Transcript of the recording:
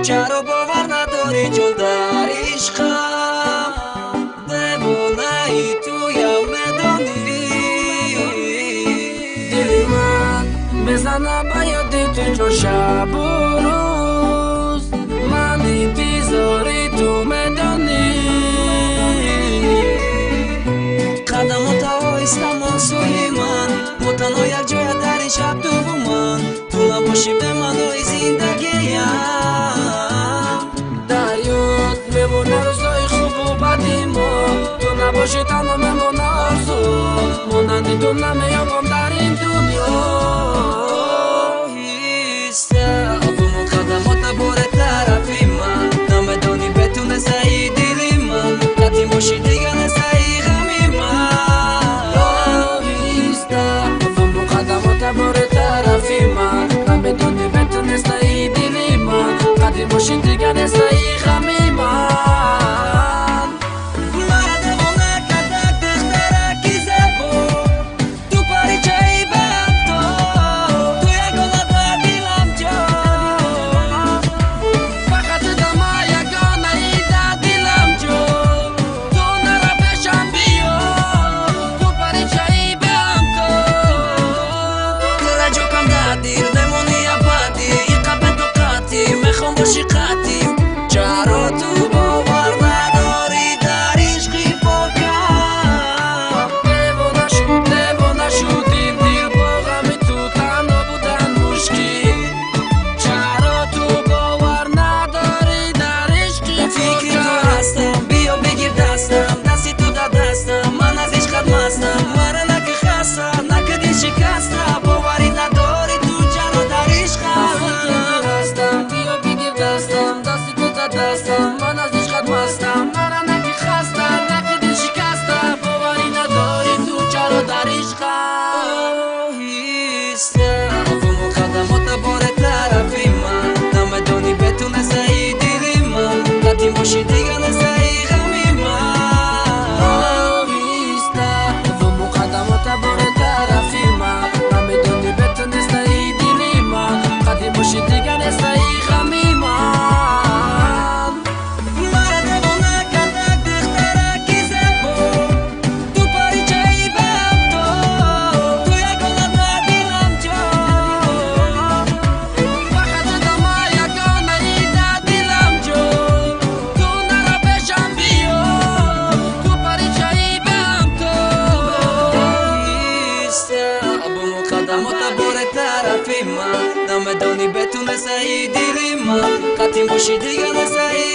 Чаро бовар надорӣ ҷон дар ишқам? Девонаи туям медонӣ. Дили ман мезана ба ёди ту чун шабу рӯз. Ман интизори ту медонӣ. Қадамота оҳистамон сӯи ман, мо танҳо якҷоя дар ин шаб туву ман. Ту набошӣ бемаънои зиндагиям. Дар ёд мемона рӯзҳои хубу бади мо. Ту набошӣ танҳо мемона орзу. Монанди ту намеёбам дар ин дунё. Оҳиста бумон қадамота боре тарафи ман. Намедонӣ бе ту нестаи дили ман. Қатъи бошӣ дига нестаи ғами ман. Оҳиста бумон қадамота боре тарафи ман. Намедонӣ бе ту нестаи дили ман. Қатъи бошӣ дига нестаи ғами ман. Мара девона карда духтараки зебо. Ту паричаи беҳамто, ту ягона дар дилам ҷо. Фақат ту дар ман ягонаи дар дилам ҷо. Ту нара пешам биё, ту паричаи беҳамто. Тура ҷокам дар дил мемонӣ абадӣ. Иқа бетоқатӣ мехом бошӣ қатъӣ. Чаро ту бовар надорӣ дар ишқи покам? Девона шуд, девона шуд ин дил бо ғами ту танҳо будан мушкил. Чаро ту бовар надорӣ дар ишқи Фикри ту покам? ҳастам, биё бигир дастам, дасти ту дар дастам. Ман аз ишқат мастам, мара наки хаста, наки дил шикаста. Боварӣ надорӣ ту чаро дар ишқам? Фикри ту ҳастам, биё бигир дастам, дасти ту дар дастам. Ман аз ишқат мастам, мара наки хаста, наки дил шикаста. Боварӣ надорӣ ту чаро дар ишқам? Оҳиста бумон қадамота боре тарафи ман. Намедонӣ бе ту нестаи дили ман. Қатъи бошӣ дига нестаи ғами ман. Оҳиста бумон қадамота боре тарафи ман. Намедонӣ бе ту нестаи дили ман. Қатъи бошӣ дига нестаи ғами ман. Мара девона карда духтараки зебо. Ту паричаи беҳамто, ту ягона дар дилам ҷо. Фақат ту дар ман ягонаи дар дилам ҷо. Ту нара пешам биё, ту паричаи беҳамто. Оҳиста бумон қадамота боре тарафи ман. Намедонӣ бе ту нестаи дили ман. Қатъи бошӣ дига нестаи